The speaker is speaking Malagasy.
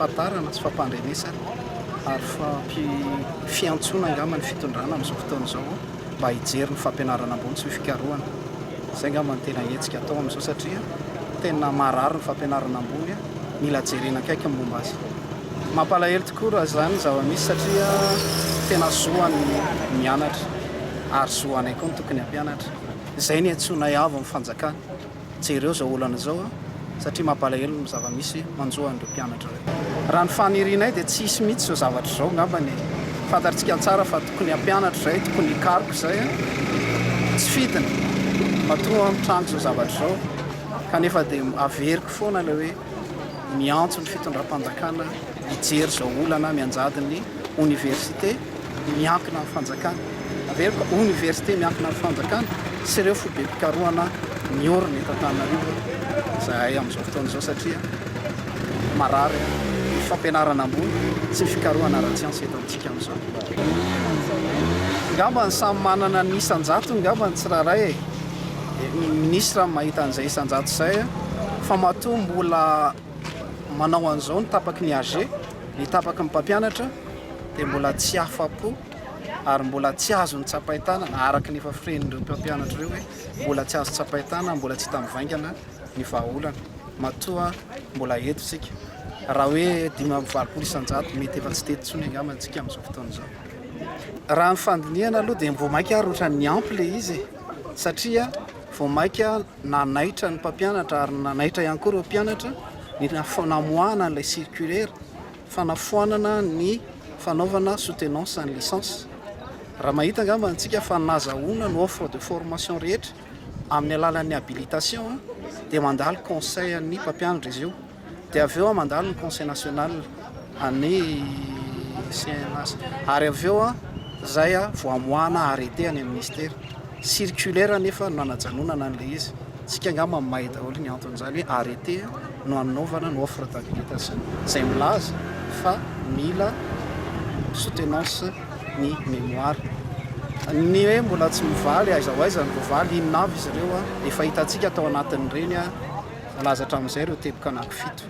fampahafantarana sy fampandrenesana ary fampi fiantsoana angamba ny fitondrana amin'izao fotoana izao mba hijery ny fampianarana ambony sy ny fikarohana. Izay angamba no tena hetsika atao amin'izao satria tena marary ny fampianarana ambony, mila jerena akaiky ny momba azy. Mampalahelo tokoa raha izany ny zava-misy satria tena zo an'ny mianatra ary zo anay koa ny tokony hampianatra. Izay ny antsoinay avo amin'ny fanjakana. Jereo izao olana izao satria mampalahelo ny zava-misy manjo an'ireo mpianatra ireo. Raha ny fanirianay dia tsy hisy mihitsy izao zavatra izao angambany e. Fantatrtsika tsara fa tokony hampianatra izay, tokony hikaroka izay. Tsy fidiny matoa mitranga izao zavatra izao kanefa dia averiko foana ilay hoe miantso ny fitondram-panjakana hijery izao olana mianjady ny oniversite miankina amin'ny fanjakana. Averiko, oniversite miankina amin'ny fanjakana sy ireo foibem-pikarohana miorina eto Antananarivo izahay amin'izao fotoana izao satria marary ny fampianarana ambony sy ny fikarohana ara-tsiansa eto amintsika amin'izao. Angamba ny samy manana ny isan-jatony angamba ny tsirairay e. Ny minisitra no mahita an'izay isan-jato izay fa matoa mbola manao an'izao ny tapaky ny AG, ny tapaky ny mpampianatra dia mbola tsy afa-po ary mbola tsy azo notsapain-tanana araka ny efa firen'ireo mpampianatra ireo hoe mbola tsy azo tsapain-tanana, mbola tsy hita mivaingana ny vahaolana matoa mbola eto isika. Raha hoe 85% mety efa tsy teto intsony angamba isika amin'izao fotoana izao. Raha ny fandinihana aloha dia vao mainka ary ohatran'ny niampy ilay izy e, satria vao mainka nanaitra ny mpampianatra ary nanaitra ihany koa ireo mpianatra ny namoahana an'ilay circulaire fanafoanana ny fanaovana soutenance ny licence. Raha mahita angamba antsika fa nazahoana ny offre de formation rehetra amin'ny alalan'ny habilitation dia mandalo conseil an'ny mpampianatra izy io. Dia avy eo mandalo ny conseil national an'ny CNAS. Ary avy eo izay vao amoahana arrêté any amin'ny ministera. Circulaire anefa no nanajanonana an'ilay izy. Tsika angamba mahay daholo ny anton'izany hoe arrêté no anaovana ny offre d'habilitation izay milaza fa mila soutenance ny mémoire. Ny hoe mbola tsy mivaly, aiza ho aiza no voavaly, inona avy izy ireo, efa hitantsika tao anatin'ireny voalaza hatramin'izay ireo teboka anankifito.